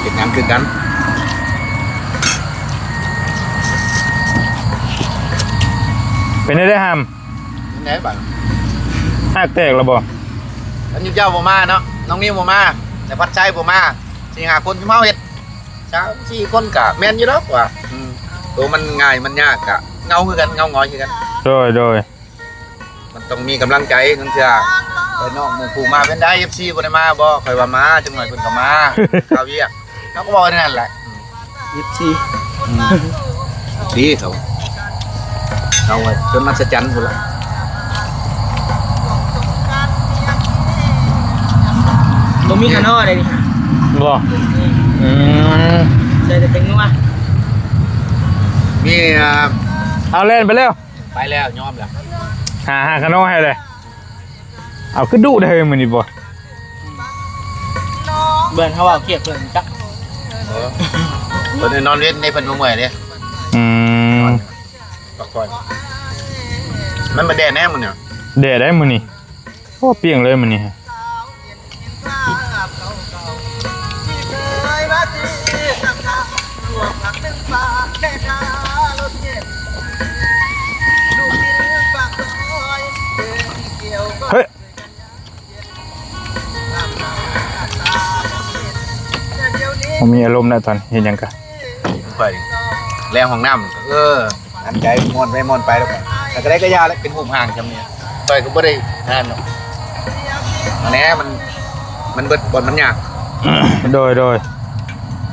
ເຮັດຫຍັງຄືກັນ ເປັນໄດ້ຫາມ ເປັນໄດ້ບັດ ຮາກແຕກແລ້ວບໍ່ ອັນນີ້ເຈົ້າບໍ່ມາເນາະ ນ້ອງນິວບໍ່ມາ ແຕ່ພັດໄຊບໍ່ມາ ສີ່ຫ້າຄົນຊຸມເຮົາເຮັດ ສາມສີ່ຄົນກະແມ່ນຢູ່ດອກວ່າ ອືມ ໂຕມັນງ່າຍມັນຍາກກະເຫງົາຄືກັນ ເຫງົາຫງອຍຄືກັນ ໂດຍ ໂດຍ ມັນຕ້ອງມີກຳລັງໃຈ ລາງເທື່ອໄອ້ນ້ອງໝູ່ຄູ່ມາເປັນໃດ ເອັຟຊີບໍ່ໄດ້ມາບໍ່ ຂ້ອຍວ່າມາ ຈັກໜ່ອຍເພິ່ນກໍມາ ຄາວຽກ ເຮົາກໍເວົ້າແນວນັ້ນແຫຼະ ເອັຟຊີ ອືມ ເອັຟຊີເຂົາ ເຂົາວ່າຈົນມະສະຈັນພຸ້ນລະ ບໍ່ມີຂະໜໍ່ໃດນີ້ ບໍ່ ອືມ ອືມ ໃສ່ແຕ່ແປ້ງນົວ ມີ ອ່າ ເອົາແລ່ນໄປແລ້ວ ໄປແລ້ວ ຍອມແລ້ວ ຫາ ຫາຂະໜໍ່ໃຫ້ເລີຍ ເອົາ ຄືດຸແທ້ມື້ນີ້ບໍ່ ເບິ່ງເຮົາເວົ້າຄຽດເພິ່ນຈັກ ເອີ ເພິ່ນນອນເວັນເດ້ ເພິ່ນບໍ່ເມື່ອຍເດ້ ອືມ ພັກຜ່ອນ ມັນບໍ່ແດດແນ່ມື້ນີ້ ແດດໄດ໋ມື້ນີ້ ໂອ້ ປ່ຽງເລີຍມື້ນີ້ ເຮີ້ຍ ບໍ່ມີອາລົມແລ້ວຕອນນີ້ ເຮັດຫຍັງກະ ໄປແລງຫ້ອງນ້ຳ ເອີ ອັນໃຈມ່ວນໄປມ່ວນໄປແລ້ວກໍ ແຕ່ກໍໄດ້ກະຢ່າແຫຼະ ເປັນຮູບຮ່າງຊ່ຳນີ້ ຂ້ອຍກໍບໍ່ໄດ້ນັ້ນດອກ ອັນແນ່ ມັນ ມັນເບິດບ່ອນມັນຍາກ ໂດຍ ໂດຍ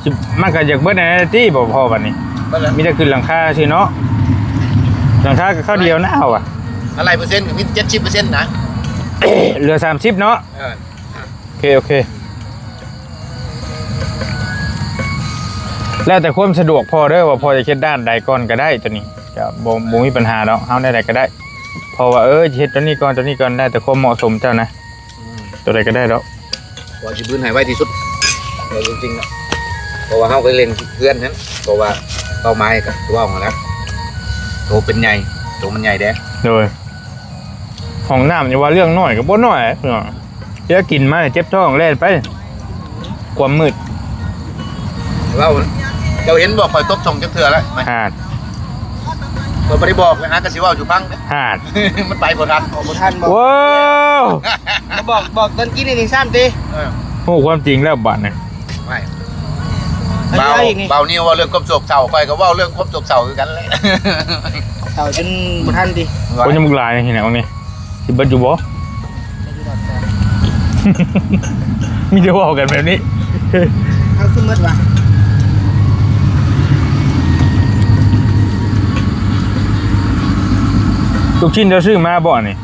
ຊິ ມັນກໍຢາກເບິດແນ່ຕິ ບໍ່ພໍບັດນີ້ ເບິດແລ້ວ ມີແຕ່ຂຶ້ນຫຼັງຄາຊື່ເນາະ ຫຼັງຄາກໍຄາວດຽວນະ ເຮົາວ່າ ອາໄລເປີເຊັນກໍມີເຈັດສິບເປີເຊັນນະ ເຫຼືອສາມສິບເນາະ ເອີ ໂອເຄ ໂອເຄ ແລ້ວແຕ່ຄວາມສະດວກພໍ່ເດີ ວ່າພໍ່ຈະເຮັດດ້ານໃດກ່ອນກໍໄດ້ ຕົວນີ້ຈະບໍ່ ບໍ່ມີປັນຫາດອກ ເຮົາແນວໃດກໍໄດ້ ເພາະວ່າ ເອີ ເຮັດຕົວນີ້ກ່ອນ ຕົວນີ້ກ່ອນ ແລ້ວແຕ່ຄວາມເໝາະສົມເຈົ້ານະ ອືມ ຕົວໃດກໍໄດ້ດອກ ວ່າຊິບືນໃຫ້ໄວທີ່ສຸດ ເວົ້າຈິງໆ ເນາະ ເພາະວ່າເຮົາກໍເລັ່ງເຮືອນຫັ້ນ ເພາະວ່າເປົ້າໝາຍກໍຄືເວົ້າຫັ້ນແຫຼະ ໂຕເປັນໃຫຍ່ ໂຕມັນໃຫຍ່ເດ້ ໂດຍ ຫ້ອງນ້ຳນີ້ວ່າເລື່ອງນ້ອຍກໍບໍ່ນ້ອຍເນາະ ເສຍກິນມາເຈັບທ້ອງແລ່ນໄປ ຄວາມມືດ ເວົ້າ ເຈົ້າເຫັນບໍ່ ຂ້ອຍຕົບສົ່ງຈັກເທື່ອແລ້ວ ຫາດ ຂ້ອຍບໍ່ໄດ້ບອກເລີຍ ຫາກໍຊິເວົ້າສູ່ຟັງເດ້ ຫາດ ມັນໄປບໍ່ທັນ ອອກບໍ່ທັນບໍ່ ໂອ້ ມາບອກ ບອກຕອນກິນນີ້ຊ້ຳຕິ ເອີ ຮູ້ຄວາມຈິງແລ້ວບາດນີ້ ໄປ ອັນນີ້ ເບົາ ເບົານິວເວົ້າເລື່ອງຄວາມໂສກເສົ້າ ຂ້ອຍກໍເວົ້າເລື່ອງຄວາມໂສກເສົ້າຄືກັນແຫຼະ ເສົ້າຈົນບໍ່ທັນຕິ ຄົນຍັງບໍ່ຫຼາຍນີ້ນະ ນີ້ ຊິເບິດຢູ່ບໍ່? ມີແຕ່ເວົ້າກັນແບບນີ້ ເອົາຄືໝົດຫວາ? ລູກຊິ້ນເຈົ້າຊື້ມາບໍ່ນີ້?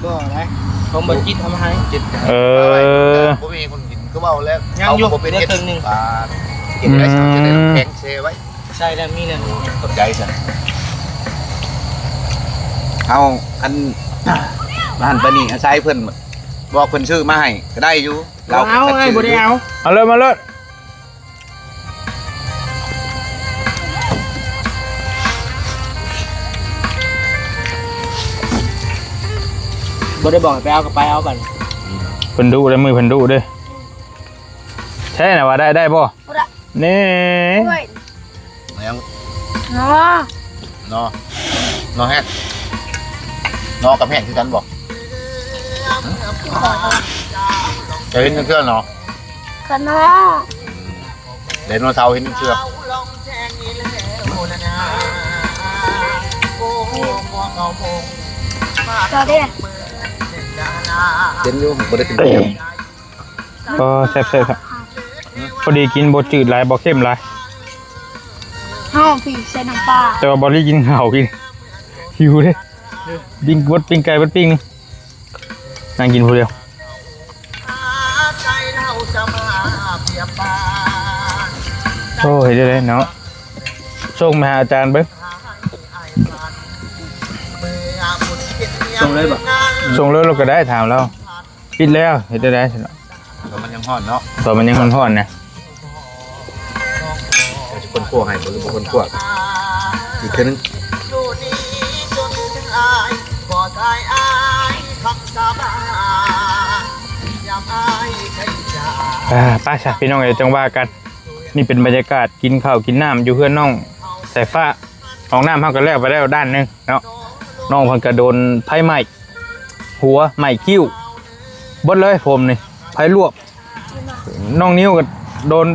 ບໍ່ໄດ໋ ຂອງບໍ່ຈິດເອົາມາໃຫ້ ເອີ ບໍ່ມີຄົນກິນ ຄືເວົ້າແລ້ວ ຍັງຢູ່ ເຂົາບໍ່ເປັນເຮັດ ເຫຼືອເຄິ່ງໜຶ່ງ ປາດ ກິນໄດ້ ອືມ ສາມ ຈະໄດ້ນ້ຳແຂງແຊ່ໄວ້ ໃສ່ແລ້ວມີແລ້ວ ຂອບໃຈຊັ້ນ ເອົາ ອັນ ຫັ້ນປານນີ້ ອາໄສເພິ່ນ ບອກເພິ່ນຊື້ມາໃຫ້ກໍໄດ້ຢູ່ ລາວກໍ ເອົາ ບໍ່ໄດ້ເອົາ ເອົາເລີຍ ມາເລີຍ ບໍ່ໄດ້ບອກໃຫ້ໄປເອົາກໍໄປເອົາບັດ ເພິ່ນດຸເດ້ ມື້ເພິ່ນດຸເດ້ ແທ້ນະວ່າໄດ້ ໄດ້ບໍ່? ບໍ່ໄດ້ ນີ້ ໂອ້ຍ ຫຍັງ? ນໍ ນໍ ນໍແຮດ ນໍກັບແຮດຄືກັນບໍ່? ເຈົ້າເຫັນເທື່ອນໍ? ກະນໍ ໄດໂນເສົາເຫັນເທື່ອ? ເຈົ້າເດ້ ເຫັນຢູ່ ບໍ່ໄດ້ກິນ. ກໍແຊບໆ ພໍດີກິນ ບໍ່ຈືດຫຼາຍ ບໍ່ເຄັມຫຼາຍ ເຮົາພີ້ໃສ່ນ້ຳປາ ແຕ່ວ່າບໍ່ໄດ້ກິນເຂົ້າກິນ ຫິວເດ້ ປີ້ງ ເບິດປີ້ງໄກ່ ເບິດປີ້ງ ນັ່ງກິນຜູ້ດຽວ. ໂອ້ ເຮັດໄດ້ເນາະ. ສົ່ງໄປຫາອາຈານເບິ່ງ. ສົ່ງເລີຍບໍ່? ສົ່ງເລີຍ ລາວກໍໄດ້ ຖາມລາວ. ປິດແລ້ວ ເຮັດໄດ້ໄດ໋? ຕອນມັນຍັງຮ້ອນເນາະ. ຕອນມັນຍັງຮ້ອນໆນະ. ເຮົາຊິຄົ້ນຄວ້າໃຫ້ ບໍ່ຮູ້ ບໍ່ຄົ້ນຄວ້າອີກເທື່ອໜຶ່ງ. ອ່າ ໄປຊະ ພີ່ນ້ອງເອີຍ ຈັ່ງວ່າກັນ. ນີ້ເປັນບັນຍາກາດກິນເຂົ້າກິນນ້ຳຢູ່ເຮືອນນ້ອງສາຍຟ້າ. ຫ້ອງນ້ຳເຮົາກໍແລ້ວໄປແລ້ວດ້ານໜຶ່ງເນາະ. ນ້ອງເພິ່ນກໍໂດນໄຟໄໝ້ຫົວໄໝ້ຄິ້ວເບິດເລີຍ ຜົມນີ້ໄຟລວກ. ນ້ອງນິວກໍໂດນ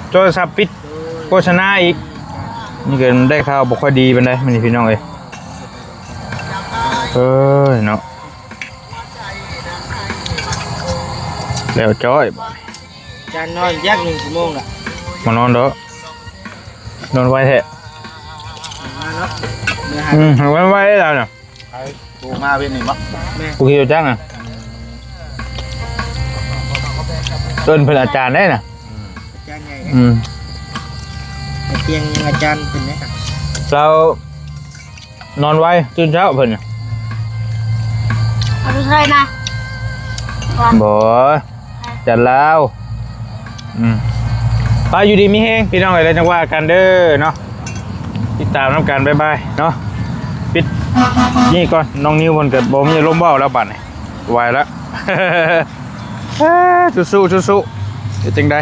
ໂທລະສັບປິດໂຄສະນາອີກ. ນີ້ກໍໄດ້ຂ່າວບໍ່ຄ່ອຍດີປານໃດມື້ນີ້ ພີ່ນ້ອງເອີຍ. ເອີຍເນາະ ແລ້ວຈ້ອຍ. ຈານນອນຢາກໜຶ່ງຊົ່ວໂມງລະ ບໍ່ນອນດອກ. ນອນໄວແທ້ ມາເນາະ. ອືມ ນອນໄວແລ້ວນະ. ໃຜ ຜູ້ມາເວັນນີ້ບໍ່? ແມ່ນ ຜູ້ຂີ່ລົດຈັກນະ. ເອີ້ນເພິ່ນອາຈານໄດ້ນະ. ອາຈານໃຫຍ່ເດ້. ອືມ ໃນຕຽງຍັງອາຈານເປັນໄດ້. ລາວ ນອນໄວຕື່ນເຊົ້າເພິ່ນນະ. ເອົາໄປໃສ່ນະ ບໍ່ ຈັດລາວ. ອືມ ໄປ ຢູ່ດີມີແຮງ ພີ່ນ້ອງເອີຍ ແລ້ວຈັ່ງວ່າກັນເດີເນາະ. ຕິດຕາມນຳກັນ ບາຍບາຍເນາະ. ປິດນີ້ກ່ອນ ນ້ອງນິວເພິ່ນກໍບໍ່ມີອາລົມເວົ້າແລ້ວບາດນີ້ ໄຫວລະ. ເອີ ສູ້ໆ ສູ້ໆ ເຮັດຈັ່ງໃດ.